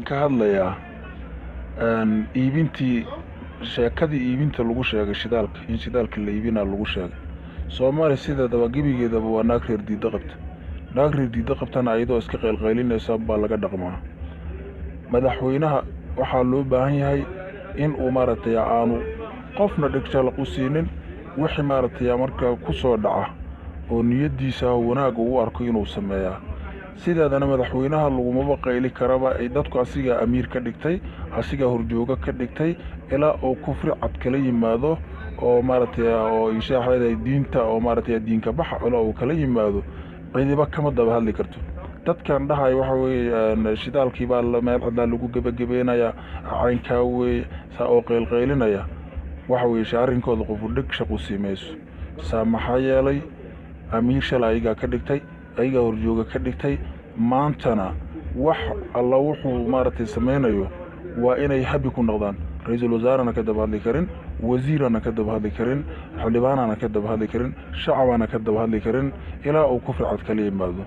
Ka hadlayaa iibintii, sheekadii iibinta lagu sheegay shidaalka, in shidaalka la iibinaa lagu sheegay. Soomaaliya sideedaba gebigeedaba waa naag reer diiddo qabta. Naag reer diiddo qabtana ayadoo iska qaylqaylinaysa baa laga dhaqmaa. Madaxweynaha waxaa loo baahan yahay in uu maaragtay aanu qofna dhegjalaq u siinin wixii maaragtay markaa ku soo dhaca oo niyaddiisa wanaag uu u arko inuu sameeyaa. Sideedana madaxweynaha lagumaba qayli karaba, ay dadku asigaa amiir ka dhigtay, asigaa horjooga ka dhigtay, ilaa uu kufri cad kala yimaado oo maaragtay oo ishaaxeeda diinta oo maaragtay diinka baxa ilaa uu kala yimaado, cidiba kama daba hadli karto. Dadkan dhahay waxa weeye shidaalkii baa meel cidlaa lagu gebagabeynayaa, caynkaa weeye, saa oo qaylqaylinaya, waxa weeye arrinkooda qofu dheg shaqu siimayso. Saa maxaa yeelay amiir shalay ayagaa ka dhigtay, ayagaa horjooga ka dhigtay, maantana wax alla wuxuu maaragtay samaynayo waa inay habi ku noqdaan. Ra-iisul wasaarana ka daba hadli karin, wasiirana ka daba hadli karin, xildhibaanana ka daba hadli karin, shacabana ka daba hadli karin ilaa uu kufri cad kala yimaado.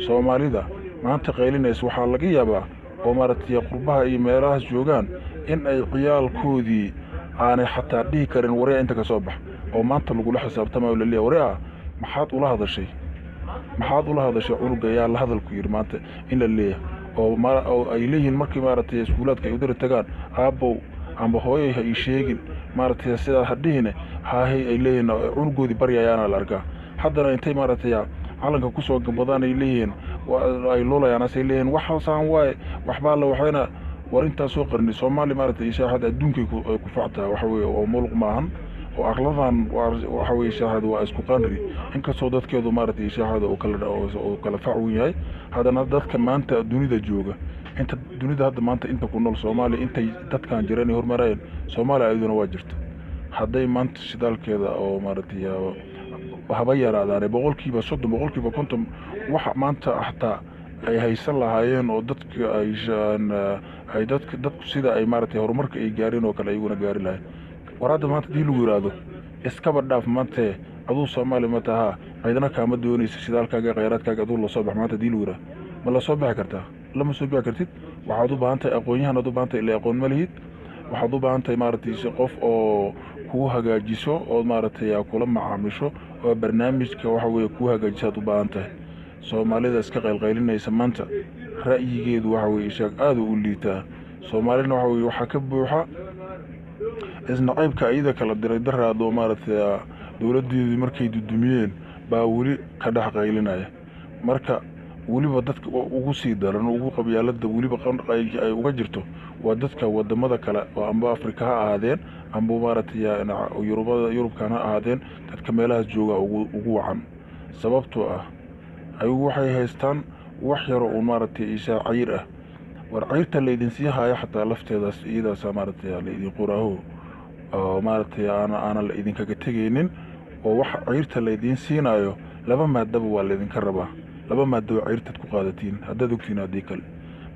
Soomaalida maanta qaylinaysa waxaa laga yaabaa oo maaragtay qurbaha iyo meelahaas joogaan in ay ciyaalkoodii aanay xataa dhihi karin waryaa inta ka soo bax, oo maanta lagula xisaabtamayo laleeyahay waryaa maxaad ula hadashay, maxaad ula hadashay cunuga ayaa la hadalku yidhi maanta in la leeyahay, oo ay leeyihiin markii maaragtay iskuulaadka ay u diri tagaan aabbow amba hooyay ha ii sheegin maaragtay sidaa ha dhihine haahey ay leeyihiin, cunugoodii baryayaana la arkaa. Haddana intay maaragtay calanka kusoo gabadaan ay leeyihiin, ay luulayaan asay leeyihiin waxaasaan waaye waxbaa la waxayna war intaasoo qarni Soomaali maaragtay ishaaxada adduunkay ay ku factaa. Waxa weeye oo muluq maahan oo aqladan waxa weeye ishaaxada waa isku qanri, inkastoo dadkeedu maaragtay ishaaxada uu kala fac weyn yahay, haddana dadka maanta dunida jooga, inta dunida hadda maanta inta ku nool Soomaaliya intay dadkan jireen ay horumarayeen, Soomaaliya ayaduna waa jirta. Hadday maanta shidaalkeeda oo maaragtay haba yaraadaane 30%, 50% waxa maanta xataa ay haysan lahaayeen oo dadka ay dadka dadku sida ay maaragtay horumarka ay gaareen oo kale ayaguna gaari lahayn. War hadda maanta haddii lagu yidhaahdo iskaba dhaaf maante aduu Soomaali ma tahaa, ciidana kaama doonaysa shidaalkaaga khayraadkaaga aduu lasoo bax, maanta haddii lagu yidhaahdo ma lasoo bixi kartaa? Lama soo bixi kartid. Waxaad u baahan tahay aqoon-yahan, aad u baahan tahay, ilaa aqoon ma lihid. Waxaad u baahan tahay maaragtay si qof oo kuu hagaajiso oo maaragtay kula macaamisho oo barnaamijka waxa weeye kuu hagaajiso aad u baahan tahay. Soomaalida iska qaylqaylinaysa maanta ra'yigeedu waxa weeye ishaag aad u liitaa. Soomaalina waxa weeye waxaa ka buuxa isnacaybka iyada kala diray daraad oo maaragtay dowladdeedii markay dudumiyeen baa weli ka dhex qaylinaya. Marka weliba dadka ugu sii daran ugu qabyaaladda weliba ay uga jirto waa dadka wadamada kale oo amba Afrika ha ahaadeen amba maaragtay Yurubada Yurubkan ha ahaadeen, dadka meelahaas jooga ugu wacan, sababtoo ah ayagu waxay haystaan wax yaro uun maaragtay ishaa cayr ah. War cayrta laydin sii haayo xataa lafteedaas iyadaasa maaragtay laydin qoraaho oo maaragtay aanan la idinkaga tegaynin, oo waxa cayrta laydiin siinayo laba maadaba waa laydinka rabaa. Laba maadaba cayrtaad ku qaadatiin haddaad ogtiin, haddii kale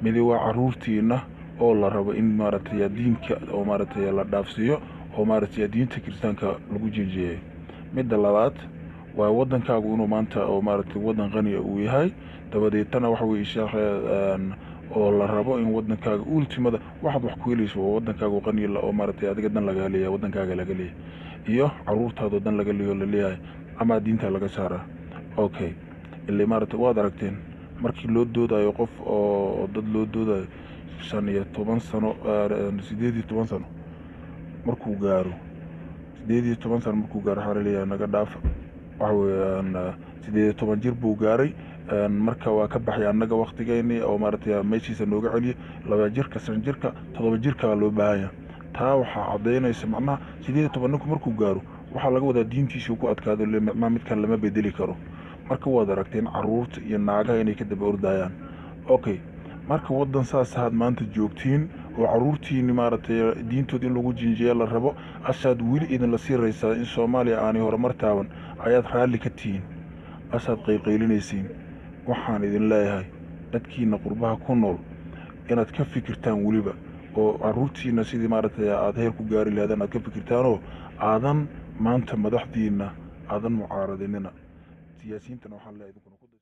midi waa caruurtiina oo la rabo in maaragtay diinka oo maaragtay la dhaafsiiyo oo maaragtay diinta kiristaanka lagu jeejeeyo. Midda labaad waa waddankaagu inuu maanta oo maaragtay waddan qaniya uu yahay, dabadeetana waxa weeye sheekh oo la rabo in waddankaaga ultimada waxaad wax ku helayso waa waddankaaga qaniya oo maaragtay adiga dan lagaa leeyahay, waddankaaga laga leeyahay iyo caruurtaadoo dan laga leeyaho laleeyahay ama diinta laga saaraa. Okay, ilaa maaragtay waad aragteen markii loo doodayo qof oo dad loo doodayo 15 sano, 18 sano markuu gaaro, 18 sano markuu gaaro waxaa laleeyahay naga dhaafa, waxa weeyaan 18 jir buu gaaray, marka waa ka baxay annaga waktigeennii oo maaragtay meeshiisa nooga celiyay. 2 jirka, 5 jirka, 7 jirka loo baahan yahay. Taa waxaa caddaynaysa macnaha 18 ninku markuu gaaro waxaa laga wadaa diintiisii ku adkaado, macnaha midkan lama bedeli karo. Marka waad aragteen caruurta iyo naagaha inay ka daba ordayaan. Okay, marka waddan saas ahaad maanta joogtiin oo caruurtiini maaragtay diintood in lagu jinjiya la rabo, asaad weli idinla sii raysaa in Soomaaliya aanay horumar taaban ayaad raalli ka tihiin, asaad qaylqaylinaysiin. Waxaan idin leeyahay dadkiina qurbaha ku nool inaad ka fikirtaan weliba oo caruurtiina sidii maaragtay aad heer ku gaari lahaydeen aad ka fikirtaanoo aadan maanta madaxdiina aadan mucaaradinina. Siyaasiyiintana waxaan leeyahay idinkuna ku